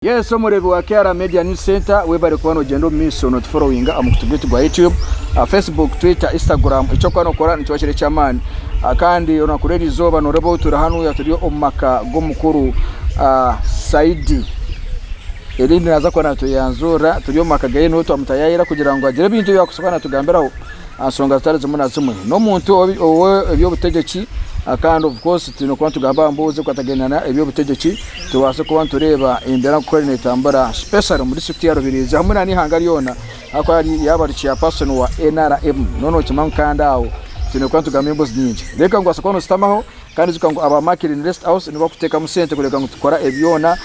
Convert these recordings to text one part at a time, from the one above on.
Yes omureebi wa KR Media News Center webare kuba nogyenda omu maisho notuforowinga aha mukutu gwaitu gwa YouTube, Facebook, Twitter, Instagram eki orikuba nokora nikiba kiri eky'amaani kandi orunaku rw'erizooba noreeba obu turi hanuya turi omu maka g'omukuru Saidi erindi naaza kuba natweyanzurira turi omu maka geye niho twamutayayira kugira ngu agire ebintu ebi arikubaasa kuba natugambiraho aha nshonga zitari zimwe na zimwe. N'omuntu ow'eby'obutegyeki kandi of course twine kuba nitugamba aha mboozi ekwatagaine n'eby'obutegyeki tubaase kuba nitureeba embeera nk'oku eriyo neetambura especially omu disiturikiti ya Rubirizi hamwe n'eihanga ryona ahakuba yaaba ari chairperson wa NRM noona nookimanya ngu kandi aho twine kuba nitugamba emboozi nyingi. Reeka ngu obaase kuba noositamaho Kandi ijuka ngu aba Makirin Rest House nibo bakuteekamu sente kureebeka ngu tukora ebi byona.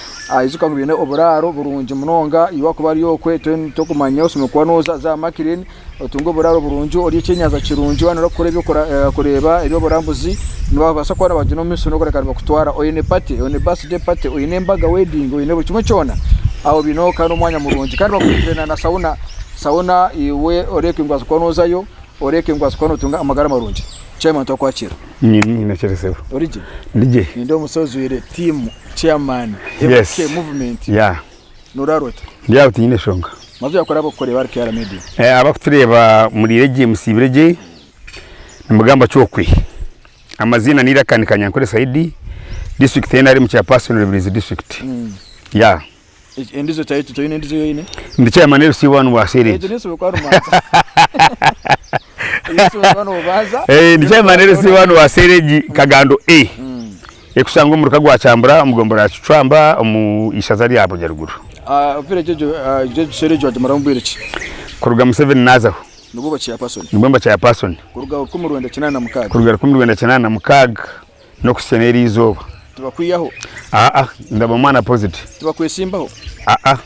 Ijuka ngu baine oburaaro burungi munonga. Iwe wakuba ori okwe tokumanya oshemereire kuba nooza za Makirin otunge oburaaro burungi orye ekyenyanja kirungi waaba nooyenda kukora eby'okureeba eby'oburambuzi nibabaasa kuba nibagyenda omu maisho n'okureka nibakutwara. Oine party, oine birthday party, oine embaga, wedding, oine buri kimwe kyona aho baineho kandi omwanya murungi kandi bakuteekire na sauna. Sauna iwe oreebeke ngu obaasa kuba noozayo oreebeke ngu obaasa kuba nootunga amagara marungi. Chairman twakwakira. Nyine kyeretsebo. Ori gye? Ndi gye. Nindeeba omushaija ojwaire team chairman Yes. MK movement. Yeah. Noraara ota? Ndi aho tinyine nshonga. Maze yakora abakukureeba ahari KR Media. Eh, abakutureeba muriire gye musiibire gye nimugamba kyokwe. Amaziina ni Iraka ni Kanyankore Saidi, district NRM chairperson Rubirizi district. Yeah. Endizo taito toine endizo yoine? Ndi chairman LC1 wa Seregi. Egyo nesobola kuba rumanza. Eyo esobola kuba nobanza. Eh, ndi chairman LC1 wa Seregi Kagando A. Ekushangwa omu ruka gwa Kyambura omu gombora ya Kicwamba omu ishaza rya Bunyaruguru. Ah, village egyo ah, egyo Seregi wagimaramu bwire ki? Kuruga Museveni nazaho. Nibwo oba chairperson. Nibwo mba chairperson. Kuruga 1986. Kuruga 1986. N'okuhitsya n'eri izooba. Tibakwihaho. Aa, ndaba omwana opposite. Tibakwesimbaho. Aa,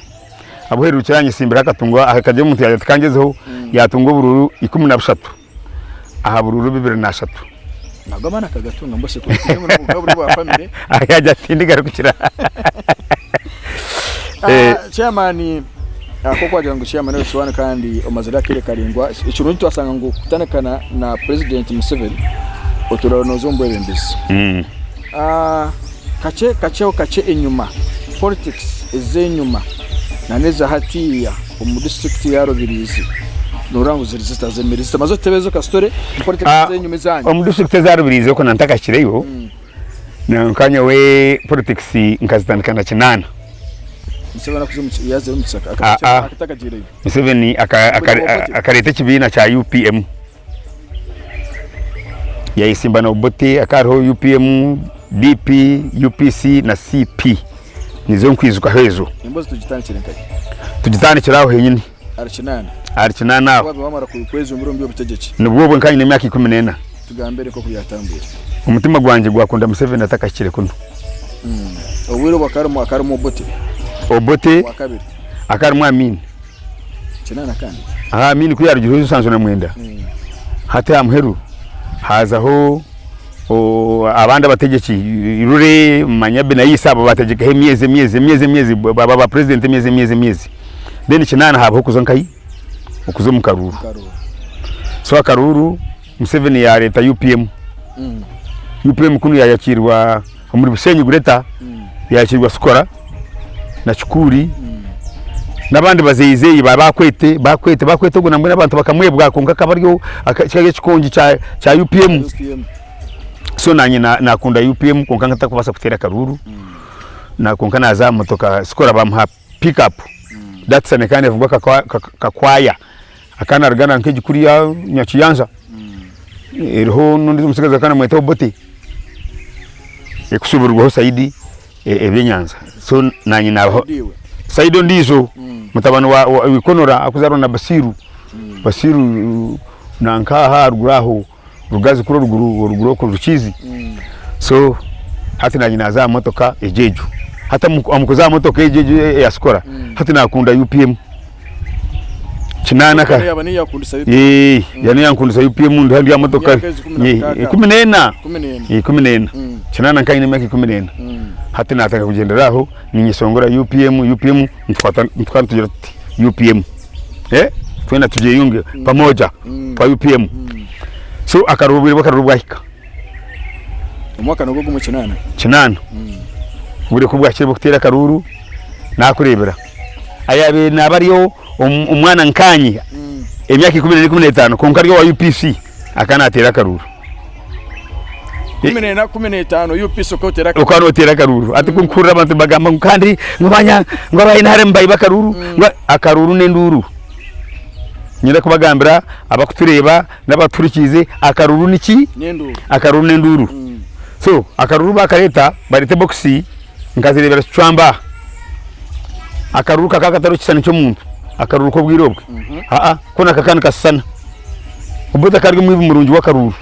abuheerukire yanyesimbiraho akatunga, hakagira omuntu yaagira ati kangyezeho, yaatunga oburuuru 13 aha buruuru 23. Nago amaani akagatunga mbwenu shi ku buri buri obwa famire. Yaagira ati tindigarukira. Chairman, nk'oku wagira ngu chairman w'ekicwani kandi omazire akaire karaingwa, ekirungi twashanga ngu kutandika na president Museveni otuura nooza omu bwebembezi. Kakye kakye kakye enyima, politics ez'enyima nana eza hatiiya omu disiturikiti ya Rubirizi nooreba ngu ziri zita zemereire zita? Maze otutebeeze kasitore politics ez'enyima ezanyu. Omu disiturikiti eza Rubirizi okwo nantakahikireyo, Nka nyowe politics nkazitandika na kinaana. Aa Museveni akareeta ekibiina kya UPM yayesimba na Obote hakaba hariho UPM, DP, UPC na CP nizo nkwijukaho ezo. Tugitandikire aho henyini ahari kinaana aho. Nibwo obwo nkaba nyine emyaka 14. Tugambire nk'oku byatambwire. Omutima gwangye gwakunda Museveni atakahikire kunu. Obwire obwo akarimu akarimu Obote. Obote Owa kabiri. akarimu Amin. Kinaana kandi. Aha Amin ku yarugireho 79 hati aha muheru hazaho abandi abategyeki Lule, manya Binaisa abo bategyekaho emyezi emyezi emyezi emyezi baba ba president emyezi emyezi emyezi then kinaana habaho okuza nkahi? Okuza omu karuuru. So akaruuru Museveni yareeta UPM. UPM kunu yayakiirwa omuri Bushenyi Greater, yayakiirwa Sukora na Kikuuri n'abandi bazeyizeyi ba Bakwete, Bakwete, Bakwete ogwo nambwenu abantu bakamwebwa kwonka akaba ari kikaba ekikongi kya UPM. So nanye nakunda UPM kwonka ntakubaasa kuteera akaruuru, kwonka naza aha motoka Sukora bamuha pick up Datsun ekaba nevugwa Kakwaya akaba naruga na nk'egi kuriya Nyakiyanja eriho n'ondiijo omutsigazi bakaba nibamweta Obote ekushubirwaho sayidi ebyenyanja so nanye nabaho sayidi ondiijo mutabani wa Ikonora arikuzaarwa na Basiru, Basiru nanka aha aharuguru aho Rugazi kuri oruguru oruguru okwo Rukiizi so hati nanye naza aha motoka egyo egyo hati omu kuza aha motoka egyo egyo eya Sikola hati nakunda UPM kinaana ka Yaba niyo yakundisa UPM. Eh, yaba niyo yankundisa UPM ndi handi aha motoka Emyaka ezi kumi na Eh, mukaaga. 14 14. Eh, 14 kinaana nkanyine emyaka 14 hati natandika kugyendera aho ninyeshongora UPM UPM nitukwata nitukwata nitugira tuti UPM Eh, twena tugyeyunge pamoja twa UPM so akaruru obwire bw'akaruru bwahika Omwaka nigwo gumwe kinaana. Kinaana obwire ku bwahikire bw'okuteera akaruru. Naakureebera. Ayaabaire naaba ari omwana nkaanye emyaka ikumineena ikumineetaano kwonka ari owa UPC akaba naateera akaruuru. Kumineena kumineetaano UPC okaba oteera akaruuru. Okaba nooteera akaruuru. Hati ku nkuhurira abantu nibagamba ngu kandi ngu banya ngu aba NRM baiba akaruuru, ngu akaruuru n'enduuru. Niinyenda kubagambira abakutureeba n'abatuhurikiize akaruuru niki? N'enduuru. Akaruuru n'enduuru. So akaruuru baakareeta, bareeta ebokisi nkazireebera kicwamba aha. Akaruuru kakaba katariho kishushani ky'omuntu, akaruuru k'obwire obwe. Aa koona kakaba nikashushana. Obote akaba ari omwibi murungi w'akaruuru.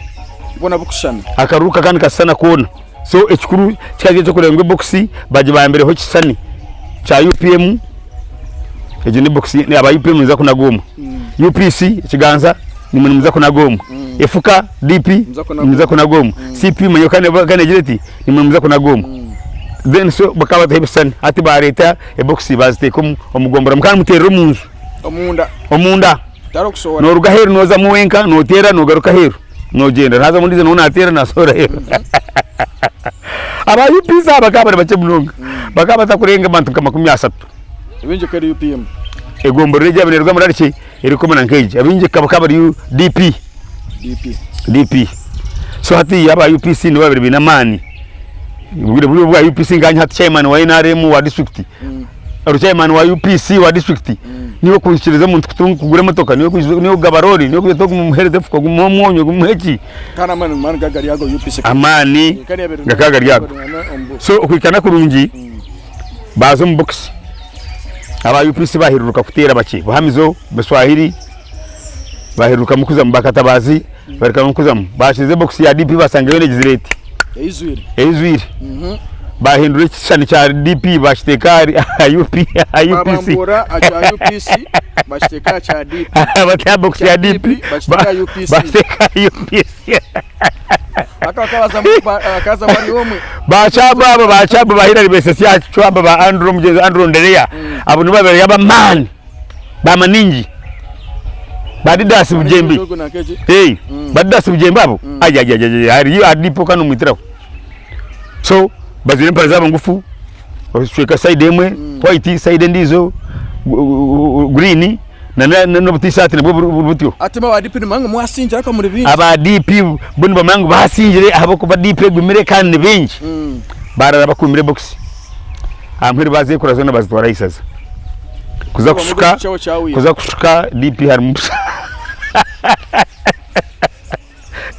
Bwona bukushushana. Akaruuru kakaba nikashushana koona. So ekikuru kikaba kiri eky'okureeba ngu ebokisi bagibambireho ekishushani kya UPM, egyo n'ebokisi aba UPM nimuza kunaga omwe. UPC ekiganza nimwe nimuza kunaga omwe. Efuka DP nimuza kunaga omwe. CP manya oku negira eti nimwe nimuza kunaga omwe. Then so bakaba bataho ebishushani hati bareeta ebokisi baziteeka omu gombora mukaba nimuteerera omu nju. Omunda. Omunda. Tihariho kusohora. Nooruga aheeru noozamu wenka nooteera noogaruka aheeru noogyenda haazamu ondiijo nawe naateera naasohora aheeru. Aba UPC aba bakaba bari bakye munonga bakaba batakurenga abantu nka 30. Abaingi ekaba eri UPM. Egomborora egi yaaba neeruga omuri ki erikumara nk'egi abaingi bakaba bari DP. DP. DP. So hatiiya aba UPC nibo babaire baine amaani. Obwire buri obwa UPC nkanye hati chairman wa NRM wa district, ori chairman wa UPC wa district, niiwe okuhikiriza omuntu kutunga kugura emotoka, niiwe okugaba looni, niiwe okureeta ogu omuheereze efuka, ogu omuhe omwonyo, ogu omuhe ki. Kandi amaani amaani gakaba gari ago UPC. Amaani gakaba gari ago. So okuhikaana kurungi baaza omu bokisi, aba UPC baahiruruka kuteera bakye, Buhamizo, Buswahili, Baherukamu kuzamu bakatabaazi baherukamu kuzamu baashize ebokisi ya DP basanga yoona egizire eti Eizwire. eizwire bahindura ekishushani kya DP bakiteeka ahari aha UP aha UPC Babambuura aha kya UPC bakiteeka aha kya DP. bata aha bokisi ya Kya DP DP bakiteeka aha UPC. bakiteeka aha UPC Aka bakazamu ari omwe. Bachamba abo bachamba ba Hillary Besesya Chwamba ba Andrew Mugyezi Andrew Ndereya abo nibo babere ab'amaani Bamaningi ba Didas Bugyembe hey, ba Didas Bugyembe abo ayayayaya hariyo aha dipo kandi omwitiraho so bajwaire empare zaabo ngufu ocweka side emwe white side endiijo green na n'obu t-shirt nabwo buri butyo. Ati imwe aba DP nimumanya ngu mwasingire ahakuba muri baingi. Aba DP bo nibamanya ngu basingire ahabw'okuba DP egumire kandi ni baingi barara bakuumire ebokisi. Aha muheru bazeekora zoona bazitwara aha isaza. Kuza kushuka kuza kushuka DP harimu busha.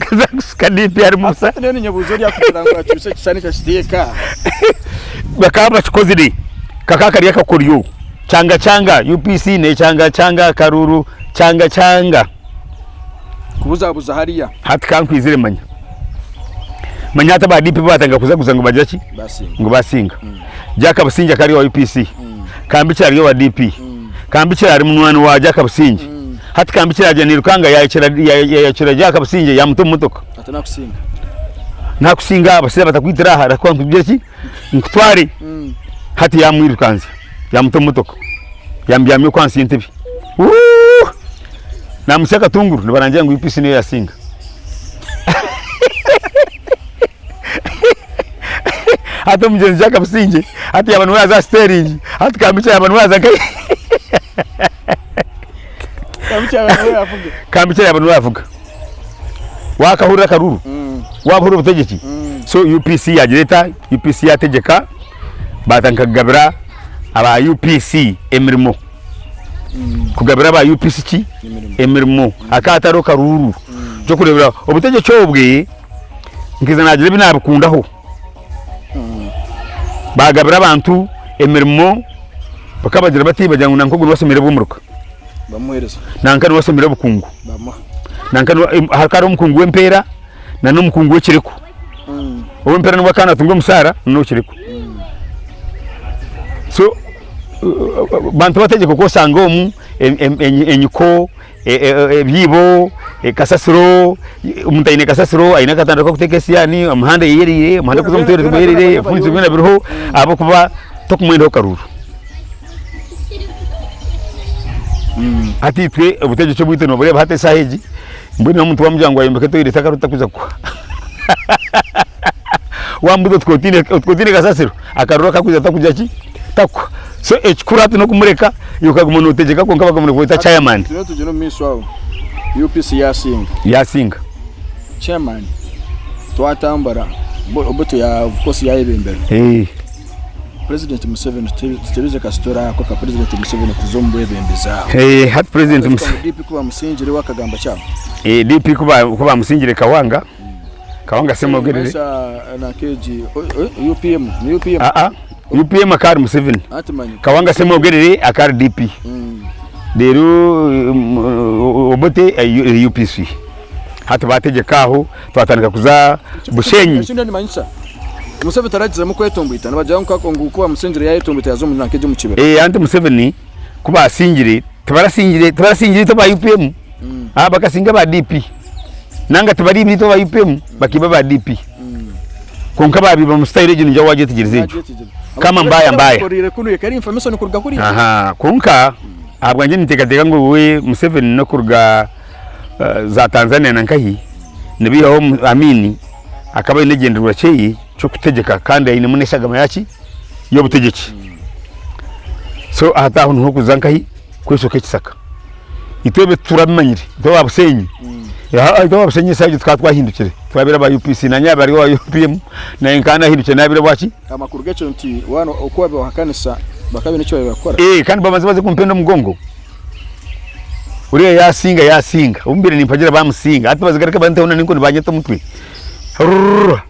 Kuza kushuka DP harimu busha. Hati ninyebuuza ori akugira ngu akyuse ekishushani eki akiteeka aha. Bakaba bakikozire kakaba kari akakoryo kyanga kyanga UPC nekyanga kyanga akaruuru kyanga kyanga. Kubuzabuza hariya. Hati kankwizire manya. Manya hati aba DP batandika kuzaguza ngu bagira ki? Basinga. Ngu basinga. Jack Busingye akaba ari owa UPC. Kambikira ari owa DP. Kambikira ari munywani wa Jack Busingye. Hati Kambikira yagira nairukanga yayakira yayakira Jack Busingye yamuta omu motoka. Ati nakusinga. Nakusinga abashaija batakwitira aha rakuba nkugire ki? Nkutware. Hati yamwirukanzya yamuta omu motoka yamubyamya okwo ahansi y'entebe. Wuuh! Namutsya akatunguru nibarangira ngu UPC niyo yasinga. Hati omugyenzi Jack Busingye hati yaaba niwe yaaza aha siteeringi hati Kambikye yaaba niwe yaaza nkahi? Kambikye yaaba niwe yaavuga. Kambikye yaaba niwe yaavuga. Waakahurira akaruru? Waahurira obutegyeki? So UPC yaagira eta? UPC yaategyeka baatandika kugabira aba UPC emirimo. Kugabira aba UPC ki? Emirimo. Hakaba hatariho karuuru. Ekyokureeberaho, obutegyeki obwe nkaija naagira ebi naabikundaho. Baagabira abantu emirimo, bakabagira bati, bagira ngu nanka ogu niwe ashomeire obw'omuruka. Bamuheereza. Nanka niwe ashomeire obukungu. Bamuha. Nanka niwe, hakaba hariho omukungu w'empeera na n'omukungu w'ekireko. Ow'empeera niwe akaba naatunga omushaara n'ow'ekireko. So bantu bategyeka oku osanga omu enyiko, ebyibo, kasasiro, omuntu aine kasasiro, aine akatanda k'okuteeka esihaani, emihanda eyereire, omuhanda kuza omu toilet gwereire, ebifundikizo byona biriho ahabw'okuba tokumwendaho karuuru. Hati itwe obutegyeki obwaitu nobureeba hati eshaaha egi, mbwenu omuntu wamugira ngu ayombeke toilet akaruuru takwija kukuha. Wamubuuza oti k'otiine kasasiro, akaruuru akakwija takugira ki, takukuha. So ekikuru hati n'okumureka iwe okaguma notegyeka kwonka bakaguma nibakweta chairman. Turiyo tugyenda omu maisho aho UPC yasinga. Yasinga. Chairman twatambura Obote ya of course yayebembera. President Museveni tutebeze ka story ako ka President Museveni kuza omu bwebembezi aho. Hati President Museveni. DP ku bamusingire we akagamba ki aho? DP ku bamusingire Kawanga. Kawanga Ssemogerere. UPM, ni UPM. Aa, UPM akaba ari Museveni. Kawanga Ssemogerere akaba ari DP. Reero Obote eri UPC. Hati bategyeka aho twatandika kuza Bushenyi. Ekindi nimanyisa Museveni taragizemu kwetomboita nibagira ngu ku bamusingire yayetomboita yaza omu nanka omu kibira. Eh, anti Museveni ku basingire tibarasingire tibarasingire itwe aba UPM. Aa bakasinga aba DP. Nanga tibariibire itwe aba UPM bakiiba aba DP. Kwonka baabiiba mu style egyo ningira waagyetegyereza egyo. Kama mbaya mbaya. Aha, kwonka ahabwangye ninteekateeka ngu we Museveni n'okuruga za Tanzania na nkahi nibaihaho Amin akaba aine ekigyendererwa kyeye ky'okutegyeka kandi ainemu n'eshagama yaki y'obutegyeki. So hati aho niho okuza nkahi kweshoka ekisaka. Itwe ebyo turabimanyire itwe aba Bushenyi itwe aba Bushenyi esaaha egyo tukaba twahindukire twabeire aba UPC nanye yaaba ari owa UPM naanye nkaba nahindukire nabeire owaki. Amakuru g'ekyo nti waaba oku wabahakanisa bakaba baine eki baabaire bakukora. Kandi bamaze baze kumpenda omugongo uriya yasinga yasinga obu mbaire nimpagira bamusinga hati bazigaruka banteho n'enkoni banyeta omutwe rurururu.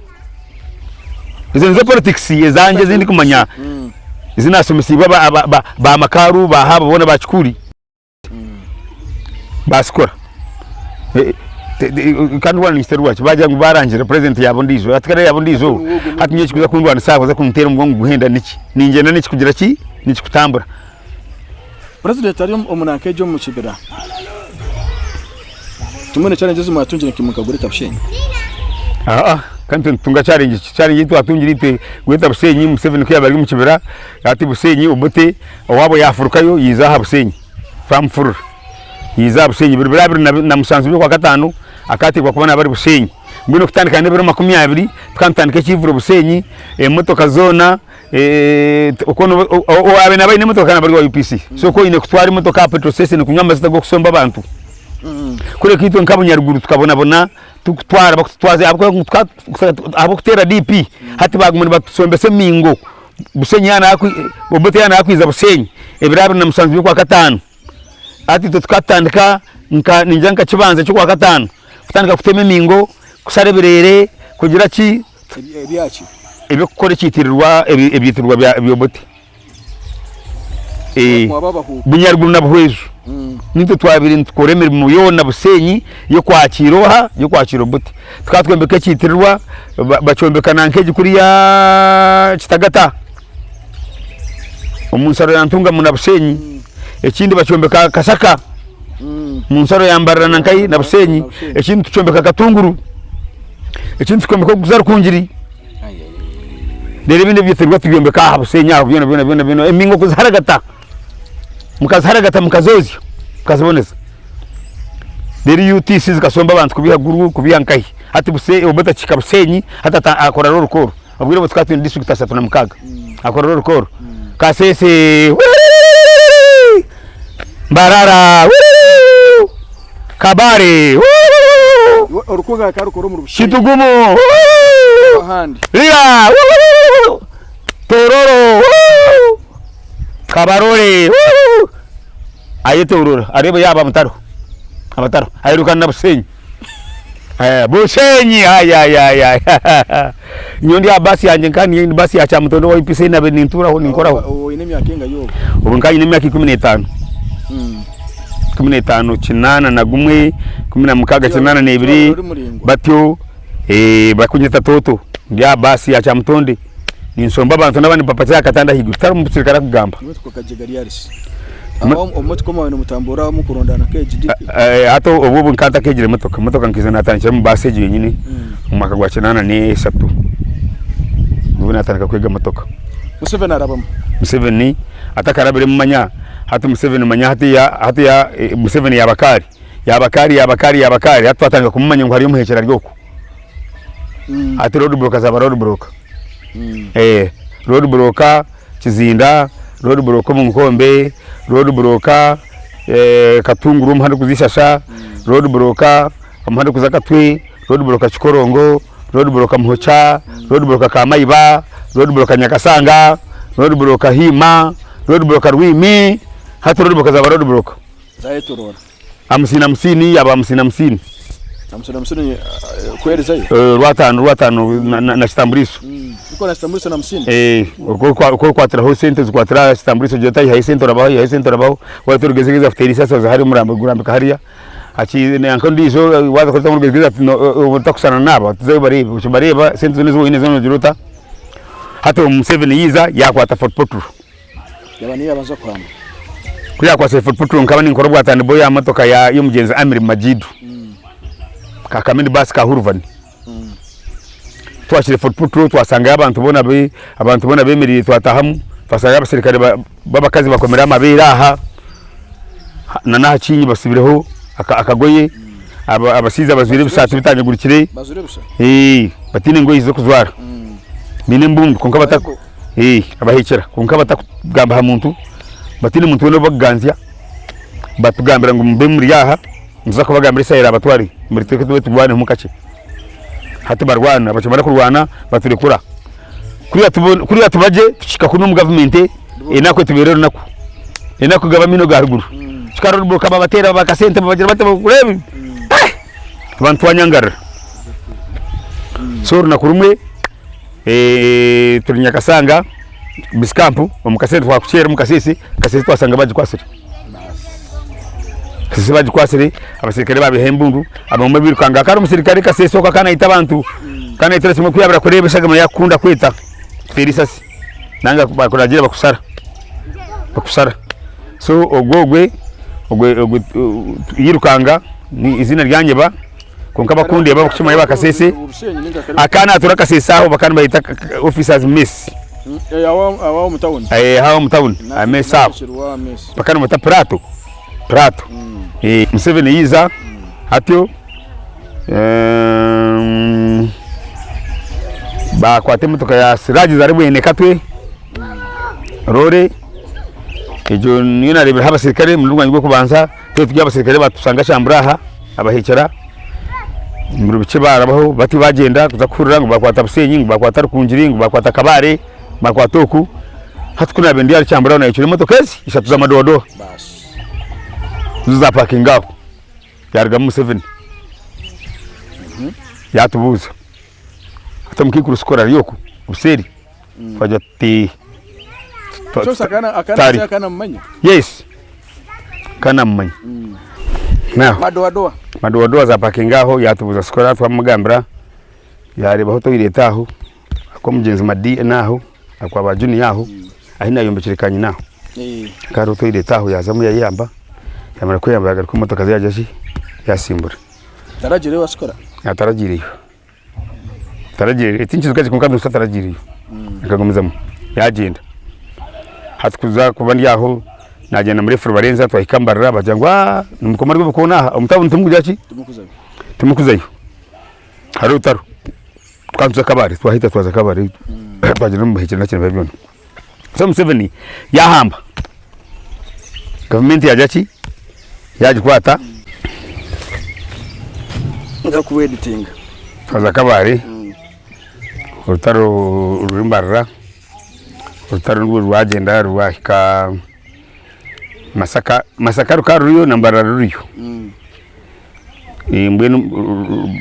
Ezo nizo politics ezangye ezi ndikumanya ezi nasomesiibwe ba Makaru ba Haba boona ba Kikuuri basikora. Kandi waaba ninkiterwa ki baagira ngu baarangire president yaaba ondiijo hati kare yaaba ondiijo hati nyowe ekirikuza kundwanisa aha kuza kunteera omugongo guhenda niki? Ningyenda nikikugira ki? Nikikutambura. President ari omu nanka egyo omu kibira. Tumwe challenge ezi mwatungire nka imwe nka Greater Bushenyi. Aa kandi itwe nitutunga challenge ki? Challenge ei twatungire itwe Greater Bushenyi Museveni ku yaabaire ari omu kibira hati Bushenyi Obote owaabo yaafurukayo yaija aha Bushenyi twamufurura yaija aha Bushenyi buri biro 27 by'okwakataano akaateekwa kuba naaba ari Bushenyi mbwenu okutandika n'ebiro 20 tukaba nitutandika ekiivuro Bushenyi emotoka zoona Owaabaire naaba aine emotoka naaba ari owa UPC. So ku oine kutwara emotoka aha petrol station kunywa amajuta g'okusomba abantu. Kureka itwe nk'abunyaruguru tukabonabona turikutwara bakututwaza ahabw'okuteera DP hati baaguma nibatusombesa emiingo Bushenyi yaaba Obote yaaba naakwiza Bushenyi ebiro 27 by'okwakataano. Hati itwe tukatandika nka ningira nka kibanza ky'okwakataano kutandika kutema emiingo, kushara ebireere, kugira ki. Ebyaki? Eby'okukora ekiitirirwa ebiitirirwa bya by'Obote. Mwaba abahuuku. Bunyaruguru na Buhweju nitwe twabaire nitukora emirimo yoona Bushenyi y'okwakiira oha? Y'okwakiira Obote. Tukaba twombeka ekiitirirwa bakyombeka nanka egi kuriya Kitagata omu nsaro ya Ntungamo na Bushenyi. Ekindi bakyombeka Kasaka omu nsaro ya Mbarara na nkahi? Na Bushenyi. Ekindi tukyombeka Katunguru. Ekindi tukombeka okuguza Rukungiri. Reero ebindi ebyeterwa tubyombeka aha Bushenyi aho byona byona byona byona emiingo kuziharagata mukaziharagata mukazozya mukaziboneza. Reero UTC zikasomba abantu kubiiha Gulu kubiiha nkahi. Hati Obote akihika Bushenyi hati akora roll call. Obwire obwo tukaba twine disiturikiti 36. Akora roll call. Kasese Mbarara Kabare Orukuga akarukora omuri Bushenyi. Kitugumu Ahandi. Lira Tororo Kabarole ayetorora areeba yaaba mutariho abatariho airukana na Bushenyi. Bushenyi ayayaya nyowe ndi aha baasi yangye nka ni baasi ya Kyamutondo owa UPC ei naabaire nintuuraho ninkoraho. Oine emyaka engahi obwo? Obwo nkaba nyine emyaka 15. 15, 81, 16, 82 batyo barikunyeta Toto ndi aha baasi ya Kyamutonde ninshomba abantu naaba nimpapakira aha katanda ahaiguru tihariho omusirikare arikugamba. Emotoka Kajega Ryaris. Omumotoka omwabaire nimutambura mukurondana KGDP. Hati obu obu nkaba ntakeegire emotoka, emotoka nkaija naatandikira omu baasi egyo yenyine omu mwaka gwa 83 nibwo naatandika kwega emotoka. Museveni arabamu? Museveni atakarabiremu manya hati Museveni manya hatiiya hatiiya Museveni yaaba kaari, yaaba kaari yaaba kaari yaaba kaari hati twatandika kumumanya ngu hariyo omuheekyera ari oku. Hati road block zaaba road block. Road block Kizinda. Road block omu Nkombe, road block Katunguru omuhanda ogurikuza Ishasha, road block omuhanda ogurikuza Katwe, road block Kikorongo, road block Muhokya, road block Kamaiba, road block Nyakasanga, road block Hiima, road block Rwimi, hati road block zaaba road block. Zayetoroora. Hamusini hamusini yaaba hamusini hamusini. Hamusini hamusini kwerizayo? Rwataano rwataano na kitamburiiso. Iko na kitamburiiso na hamusini? Oku orikwatiraho esente ozikwatira aha kitamburiiso ogira oti oihayo esente orabaho oihayo esente orabaho waahika orugezigezi akuteera eisaasi oza hariya omurambo gurambika hariya. Nanka ondiijo waaza kureeta orugezigezi ati otakushushana naaba tuzeyo obareebe okibareeba esente zoona ezi oine zoona ogira ota. Hati Museveni yaija yaakwata Fort Portal. Yaba niyo yabanza kuhamba. Ku yakwasire Fort Portal nkaba ninkora obwa tandi boy aha motoka y'omugyenzi Amiri Majidu. Ka ka mini bus ka Hurvan. Twahikire Fort Portal twasangayo abantu boona be abantu boona bemereire twatahamu twasangayo abasirikare b'abakazi bakomire amabeere aha na n'aha kiinyi basibireho akagoye abashaija bajwaire ebisaati bitanyagurikire Bajwaire busha? Bataine ngoye z'okujwara baine embundu kwonka bata Abahekyera kwonka batakugamba aha muntu, bataine muntu weena ou bakuganzya, batugambira ngu mube muri aha, nituza kubagambira eshaaha eraabatware, mureke tube turwanemu kakye. Hati barwana, bakimara kurwana baturekura. Kuriya tuba gye tukihika kunu omu gavumenti, enaku etubeera orunaku. Enaku egaba amaino ga aharuguru. Tukaroboka babateera babaha akasente babagira bata bakora ebi, abantu twanyangarara. So orunaku rumwe. Turi Nyakasanga base camp omu kasese twakukyera omu kasese, kasese twashanga bagikwasire. Kasese bagikwasire abasirikare babiha embundu abamwe birukanga hakaba hariho omusirikare kasese oku akaba naita abantu akaba naitira kimwe ku yabura kureeba eshagama yakukunda kwita kuteera isasi nanga bakuragiira bakushara bakushara so ogwo ogwe ogwe yirukanga eiziina ryanyeba. Kwonka abakundeeba abakukimanya ba Kasese, akaba natura Kasese aho bakaba nibayeta officers mess. Aho omu town. Aho omu town, aha mess aho. Bakaba nibamweta Pirato, Pirato. Museveni yaija atyo bakwata emotoka ya Siraji Zaribwene Katwe, roore egyo niyo nareeberaho abasirikare omurundi gwangye gw'okubanza. Twaba turi abasirikare batushanga Shambura aha abahekyera buri bukye barabaho bati bagyenda kuza kuhurira ngu bakwata Bushenyi ngu bakwata Rukungiri ngu bakwata Kabale bakwata oku hati ku naabaire ndi ahari Kyambura aho nahikire emotoka ezi ishatu z'amadowadowa nizo zapakinga aho yarugamu Museveni yatubuuza ati omukaikuru Sikora ari oku obuseeri twagira tuti Tari. Yes. Kanamumanya. Now. Madoadoa. Madoadoa za parking aho yatubuza sikora twamugambira yarebaho toilet aho akomugenzi Madi naho akwa ba Junior aho ahi nayombekire kanyina aho. Kariho toilet aho yazamu yayeyamba yamara kweyamba yagaruka omu motoka ze yagira ki yasimbura. Taragireyo asikora? Ataragireyo. Taragiireyo tinkijuka gye kwonka nooshusha taragiireyo akagumizamu yaagyenda. Hati kuza kuba ndi aho naagyenda muri Efurbarenza twahika Mbarara bagira ngu aah nimukoma rw'obukoona aha omu tawuni timukugira ki timukuzayo hariho orutaro tukaba nituza Kabale twahika twaza Kabale twagyenda omu Buhikire na byona. So Museveni yaahamba gavumenti yaagira ki yaagikwata. Nza kueditinga. Twaza Kabale orutaro ruri Mbarara orutaro nirwo rwagyenda rwahika Masaka, Masaka rukaba ruriyo na Mbarara ruriyo. Mbwenu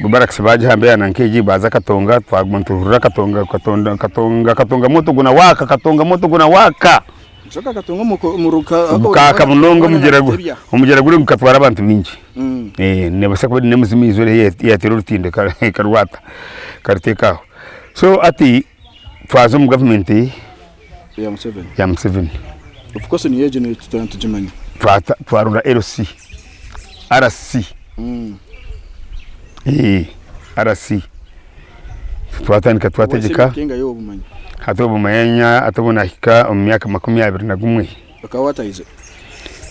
barakisi baagihamba ya nanka egi baaza Katonga twaguma nituhurira Katonga Katonga Katonga Katonga moto guna waaka Katonga moto guna waaka. Kyonka Katonga omuruka Gukaaka munonga omugyera omugyera guri gukatwara abantu baingi. Neebaasa kuba eine emizimu eizire eyateera orutindo ekarwata ekaruteeka aho. So hati twaza omu gavumenti Ya Museveni. ya Museveni. Of course niyo egyo nitugimanya. Twaronda LC, RC. RC. Twatandika twategyeka. Hati obu manya hati obu nahika omu myaka 21. Okaba watahize?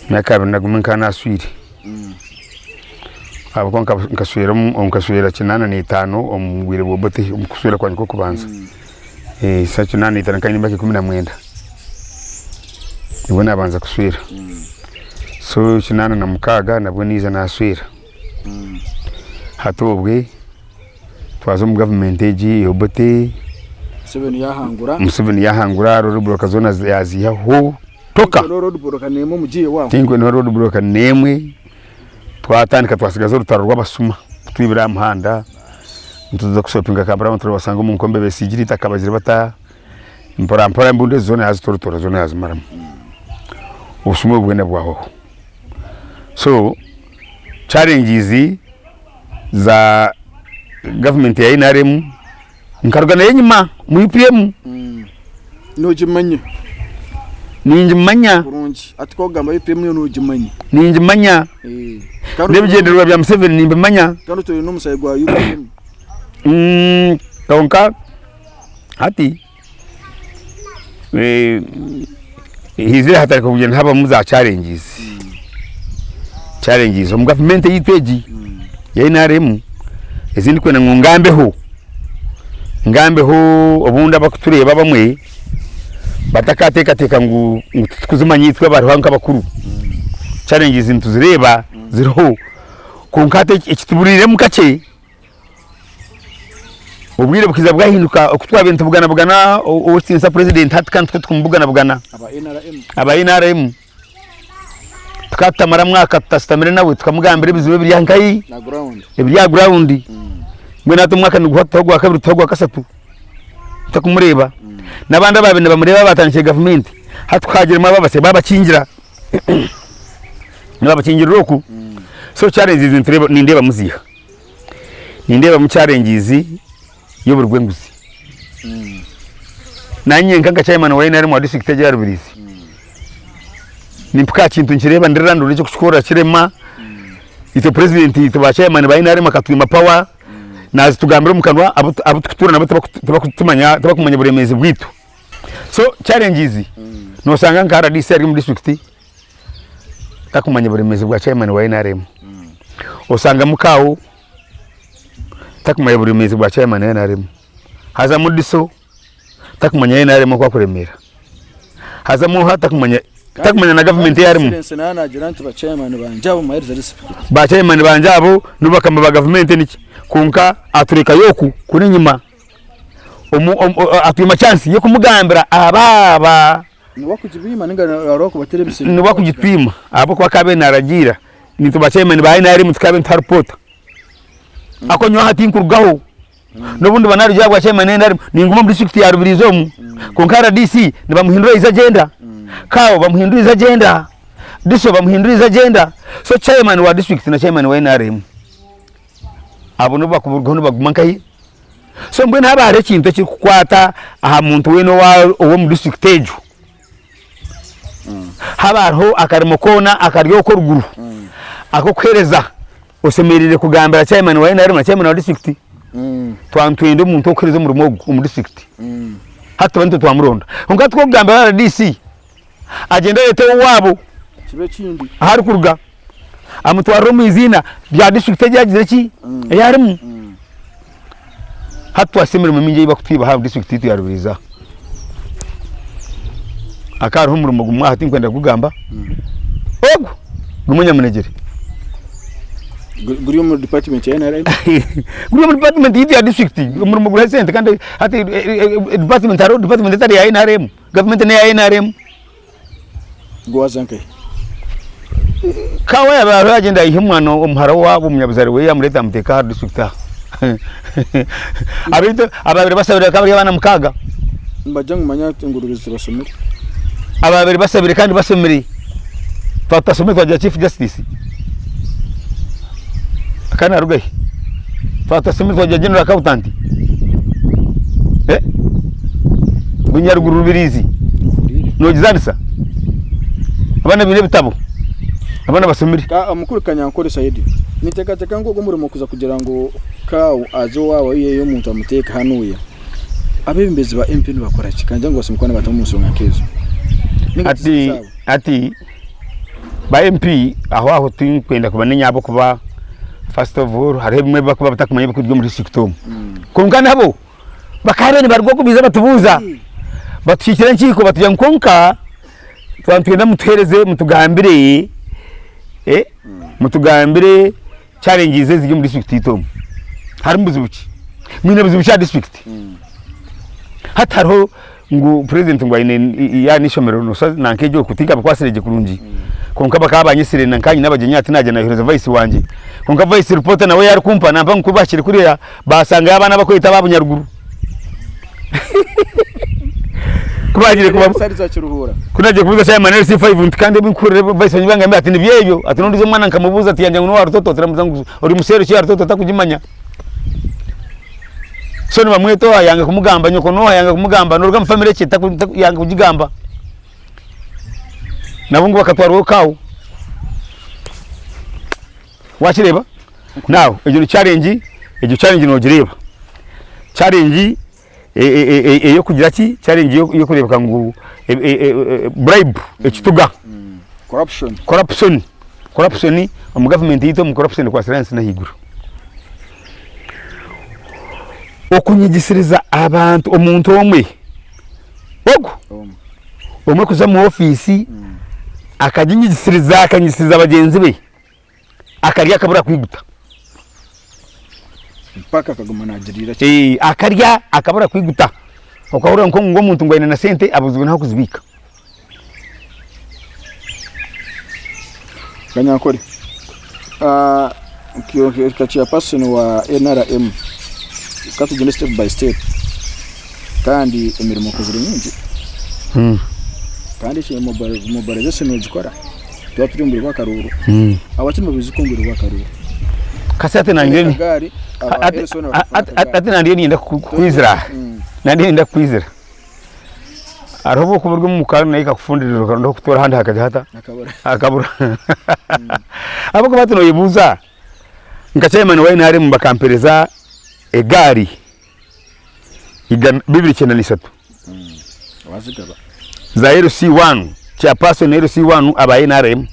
Emyaka 21 nkaba naswire. Ahabw'okuba nkashwera nkashwera 85 omu bwire bwa Obote omu kushwera kwangye kw'okubanza. 85 nkaba nyine emyaka 19. Nibwo nabanza kushwera. So 86 nabwo naija nashwera. Hati obwe twaza omu gavumenti egi eya Obote, Museveni yahangura. Museveni yahangura road block zoona yaziihaho toka. Tinkweneho road block n'emwe omugiire waawe. Tinkweneho road block n'emwe. Twatandika twasigaza orutaro rw'abasuma kutwibira aha muhanda, nituza kushopinga Kampala abantu turabasanga omu nkombe besiigire eitaka bagire bata, mpora mpora embundu ezi zoona yazitorotoora zoona yazimaramu. Obusuma obwo bwena bwahwaho. So challenges za gavumenti ya NRM nkaruga nayo enyima omu UPM. Nogimanya. Ningimanya. Kurungi. Hati ku orikugamba UPM yo nogimanya. Ningimanya. N'ebigyendererwa bya Museveni nimbimanya. Kandi otoire n'omushaija gwa UPM. Kwonka hati haizire hatandika kugyenda habamu za challenges, challenges omu gavumenti eyaitu egi eya NRM ezi ndikwenda ngu ngambeho, ngambeho obundi abarikutureeba abamwe batakateekateeka ngu titukuzimanya itwe abariho nk'abakuru, challenges nituzireeba ziriho kwonka hati ekituburiiremu kakye. Obwire bukiza bwahinduka oku twabaire nitubuganabugana ow'ekitiinisa purezidenti hati kandi tukaba tukumubuganabugana aba NRM. Tukaba tutamara mwaka tutashutamire nawe tukamugambira ebizibu ebiri aha nkahi ebiri aha gurawundi. Mbwenu hati omwaka niguhwa tutaho ogwakabiri tutaho ogwakashatu tutakumureeba. N'abandi abaabaire nibamureeba abaatandikire gavumenti hati ku haagiremu abo abasya baabakingira nibabakingirira oku. So challenges nindeebamu ziiha? Nindeebamu challenges y'oburi bw'enguzi. Nanye nka nka chairman wa NRM wa district egi eya Rubirizi, nimpika aha kintu nkireeba ndirira ndora eky'okukikora kirema, itwe president itwe ba chairman ba NRM akatwima power, nazitugambira omu kanwa abu abu tukutuura nabo tibakutumanya tibakumanya buremeezi bwitu. So challenges noshanga nka RDC ari omu district takumanya buremeezi bwa chairman wa NRM. Osanga mukaawo takumanya buremeezi bwa chairman wa NRM. Hazamu DISO takumanya NRM oku akuremeera. Hazamu oha takumanya takumanya na gavumenti ei arimu. Excellency nawe nagira nti ba chairman bangye abo mubahereze risipikiti. Ba chairman bangye abo nibo bakama ba gavumenti niki kwonka aturekayo oku kuri enyima atwima chance y'okumugambira abaaba Niwe akugibiima ninga hariho akubatera ebisiri? Niwe akugitwima ahabw'okuba akaba abaire naragiira naitwe ba chairman ba NRM tukaba nituha ripoota. Ako nyowe aha tinkurugaho n'obu ndiba narugire aha bwa chairman NRM ninguma omu district ya Rubirizi omu kwonka RDC nibamuhindura his agenda, CAO bamuhindura his agenda, DISO bamuhindura his agenda. So chairman wa district na chairman wa NRM abo nibo bakurugaho nibaguma nkahi? So mbwenu haaba hariho ekintu ekirikukwata aha muntu weena ow'omu disiturikiti egyo, haaba hariho akarimo koona akari okwo eruguru ak'okuheereza, oshemereire kugambira chairman wa NRM na chairman wa disiturikiti, twaba nitwenda omuntu ow'okuheereza omurimo ogu omu disiturikiti, hati tuba nitwe twamuronda. Kwonka hati ku orikugambira RDC, agyende areete ow'owaabo ahu arikuruga. amutwarire omu iziina rya disiturikiti egi agizire ki ei arimu. Hati twahitsya emirimo mingi ei barikutwiba aha disiturikiti yaitu ya Rubirizi aha. Hakaba hariho omurimo gumwe aha tinkwenda kugugamba, ogwo gumwe nyamunegyere. Guri omu department ya NRM? Guri omu department yaitu ya disiturikiti, omurimo guriho esente kandi hati department hariho department etari ya NRM, gavumenti neya NRM. Gwaza nkahi? Kaawa yaaba ariho yagyenda yaiha omwana omuhara owaabo omunyabuzare weye yamureeta yamuteeka aha district aha. Abaitu ababaire basabire bakaba bari abaana mukaaga. Nibagira ngu manya ngu Rubirizi tibashomire. Ababaire basabire kandi bashomire twaba tutashomire twagira chief justice akaba naruga hi? Twaba tutashomire twagira general accountant eh? Bunyaruguru Rubirizi nogizanisa abaana baine ebitabo abaana basomire. Ka omukuru Kanyankore Saidi, ninteekateeka ngu ogu omurimo kuza kugira ngu Kaawo aze owaabo ayiheyo omuntu amuteeke hanuya. Abeebembezi ba MP nibakora ki? Kangira ngu basemeriire kuba nibataho omu nshonga nk'ezo. Ninga Hati tiziine zaabo. hati ba MP aho aho tinkwenda kubanenya ahabw'okuba first of all hariho ebimwe ebi barikuba batakumanya ebirikuruga omu district omu. Kwonka nabo bakaba nibaruga oku baija batubuuza, batukiikira enkiiko batugira ngu kwonka. Twaba nitwenda mutuhereze mutugambire eh, mutugambire challenges eziri omu district yaitu omu. Harimu buzibu ki? Mwine buzibu ki aha district? Hati hariho ngu president ngu aine yaaba n'eishomero noshusha nanka egyo oku tinkabikwasire gye kurungi kwonka bakaba banyetsire nanka nyine abagyenyi ati nagya nayohereza vice wangye kwonka vice report nawe ei arikumpa nampa ngu ku bahikire kuriya basangayo abaana abakweta aba bunyaruguru ku bagiire kuba Sari za Kiruhura. ku nagiye kubuuza chairman LC5 nti kandi ebi nkuhurira vice wangye bangambire ati nibyo ebyo ati n'ondiijo omwana nkamubuuza ati yangira ngu n'owa Rutoto ati namubuuza ngu ori museeri ki owa Rutoto otakugimanya. So nibamweta oha yanga kumugamba, nyoko noha yanga kumugamba, noruga mu family ki yanga kugigamba. Nabo ngu bakatwarwaho kawo. Wakireeba? Now egyo ni challenge, egyo challenge nogireeba. Challenge eyokugira ki? Challenge yokureebeka ngu bribe, ekituga. Corruption. Corruption. Corruption omu government yaitu omu corruption ekwatsire ahansi n'ahaiguru. Okunyigisiriza abantu omuntu omwe ogu omwe kuza omu ofiisi akaginyigisiriza akanyigisiriza bagyenzi be akarya akabura kwiguta. Mpaka akaguma naagiriira kimwe. Akarya akabura kwiguta okahurira ngu omuntu ngu aine na sente abuzirwe n'ahokuzibiika. Kanyankore, nka chairperson wa NRM, ka tugyende step by step kandi emirimo okozire mingi kandi eki mobilization nogikora twaba turi omu bwire bw'akaruuru. Ahabwaki nibabiijuka omu bwire bw'akaruuru? Kasi hati nangire ni- Akagaari, aba hati- LC bakafuna hati- akagaari. hati nangire niinyenda kukwizira aha. Nangire niinyenda kukwizira. Hariho obu orikuba ori omu ka nayo ekakufundirira okaronda ah'okutuura ahandi hakagira hata? Hakabura. Ahabw'okuba hati nooyebuuza nka chairman wa NRM bakampereza egaari 293 za LC1, chairperson LC1 aba NRM.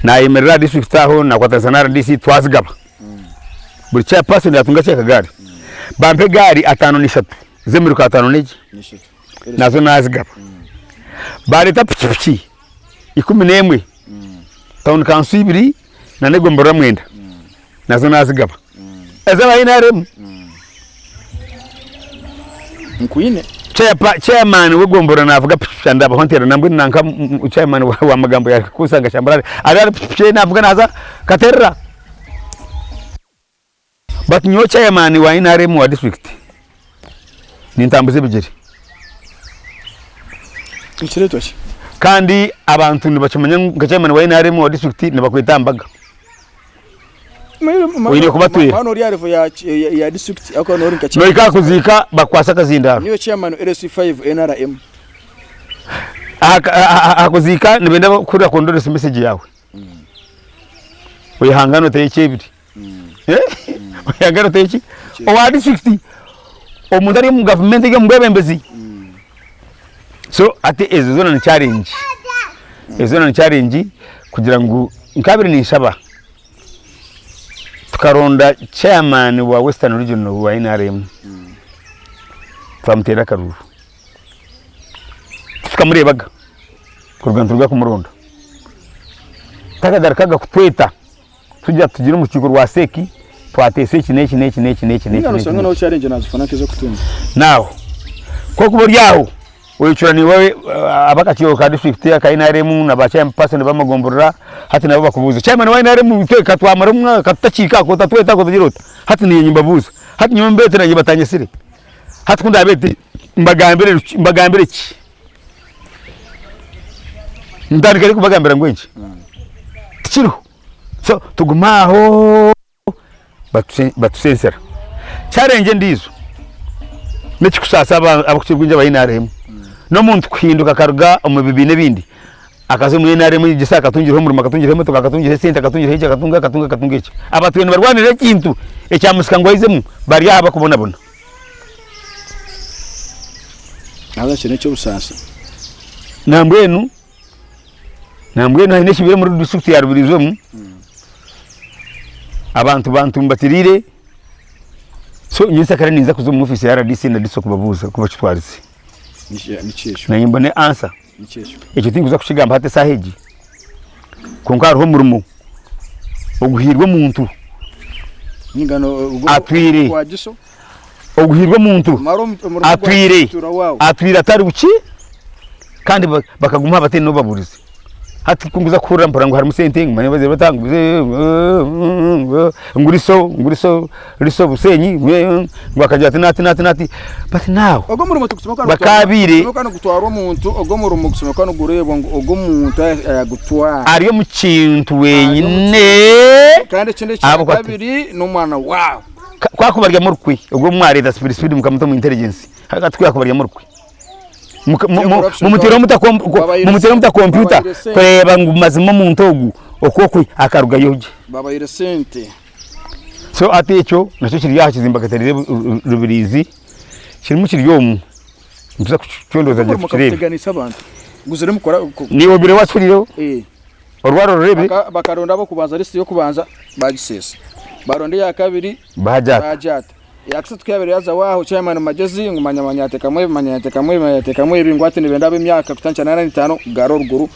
Naayemerera aha district aho naakwatanisa na RDC twazigaba. Buri chairperson yatunga akye akagaari. Bampa egaari 53 z'emiruka 51 nazo nazigaba. Bareeta pikipiki 11 town council ibiri na n'egomborora mwenda nazo nazigaba. Ez'aba NRM. Nkwine. Chairman w'egomborora navuga pikipiki andabaho nteera nambwenu nanka chairman wa Magambo yakunsanga Shambarare ari ahari pikipiki ye navuga naza Katerera. But nyowe chairman wa NRM wa district nintambuza ebigyere. Nikireetwa ki? Kandi abantu nibakimanya ngu nka chairman wa NRM wa district nibakweta aha mbaga. Oine kubatwera. Waaba ori aha level ya, ya, ya district ahakuba noba ori nka chairman. Nohika aha kuziika bakukwase akazindaaro. Niiwe chairman LC5 NRM. Aha kuziika nibenda kuhurira condolence message yaawe. Oyehangane oteyo ekyebiri. Oyehangane oteyo ki? Owa district omuntu ari omu gavumenti eri omu bwebembezi. So hati ezo zoona ni challenge. Ezo zoona ni challenge kugira ngu nkabire ninshaba tukaronda chairman wa Western Region wa NRM twamuteera akaruru. Titukamureebaga kuruga nituruga kumuronda. Takagarukaga kutweta tugira tugire omu rukiiko rwa CEC twateesa eki n'eki n'eki n'eki n'eki n'eki Mbwenu n'eki osanga nawe n'eki. challenge nazifuna nk'ez'okutunga. Now ku orikuba ori aho oyecura niiwe ab'akakiiko ka district aka NRM na ba chairperson b'amagomborora hati nabo bakubuuze chairman wa NRM itwe ka twamara omwaka tutakiika aha otatweta otagira ota hati niinye nimbabuuza hati nyowe mbeete naanye batanyetsire hati ku ndaabeete mbagambire mbagambire ki? Ntandike ndikubagambira ngu enki? Tikiriho. So tugume aho batusensera. Challenge endiijo n'ekikusaasa abakukira obwingi aba NRM n'omuntu kuhinduka akaruga omu bibiina ebindi akaza omu NRM egyesa akatungireho omurimo, akatungireho emotoka, akatungireho esente, akatungireho eki, akatunga, akatunga, akatunga eki. Abatwire nibarwanirira ekintu ekyamusika ngu aizemu bari aha bakubonabona. Haza ekyo n'eky'obusaasi. Nambwenu nambwenu haine ekibaire omuri disiturikiti ya Rubirizi omu, abantu bantumbatiriire, so nyensyakare ninza kuza omu ofiisi ya RDC na DISO kubabuuza oku bakitwarize. Niki ekyo? Nanye mbone answer. Niki ekyo? Ekyo tinkuza kukigamba hati esaaha egi. Kwonka hariho omurimo oguhairwe omuntu. Ninga no Atwire. Gwa giso. Oguhairwe omuntu Mara omurimo gwa atwire gitura waawe. atwire atari buki kandi bakaguma bataine n'obu baburize. Hati ku nkuza kuhurira mpurira ngu harimu sente ngu manya bazaire bata ngu ngu riso ngu riso riso Busenyi ngu akagira ati n'ati n'ati n'ati but now Ogwo omurimo tigushemeriire kuba Bakaabaire. nigutwarwa nigutwarwa omuntu, ogwo omurimo gushemereire kuba nigureebwa ngu ogwo omuntu ayagutwara. Ari omu kintu wenyine. Kandi ekindi ekya Ahabw'okuba ati- kabiri n'omwana waawe. Ku akubaryamu orukwe ogwo mwareeta sipidi sipidi mukamuta omu intelligence hati ku yakubaryamu orukwe mumuteereho muta mumuteereho muta kompyuta kureeba ngu mazima omuntu ogu oku akarugayo gye. Babaire sente. So hati ekyo nakyo kiri aha kizimba katerire Rubirizi kirimu kiri omu nituza kukicondoza gye tukireebe. Mukateganisa abantu. Guzire mukora. Niiwe obaire wakihurireho? Eh. Orwaro rurebe. Bakaronda ab'okubanza lisiti y'okubanza bagiseesa. Baronda eya kabiri Bagyata. bagyata. Eya kasatu ku yaabaire yaaza waaho chairman Magyezi ngu manya manya yateekamu ebi, manya yateekamu ebi, manya yateekamu ebi ngu hati nibenda ab'emyaka kutandikira n'ana n'etaano kugaara oruguru.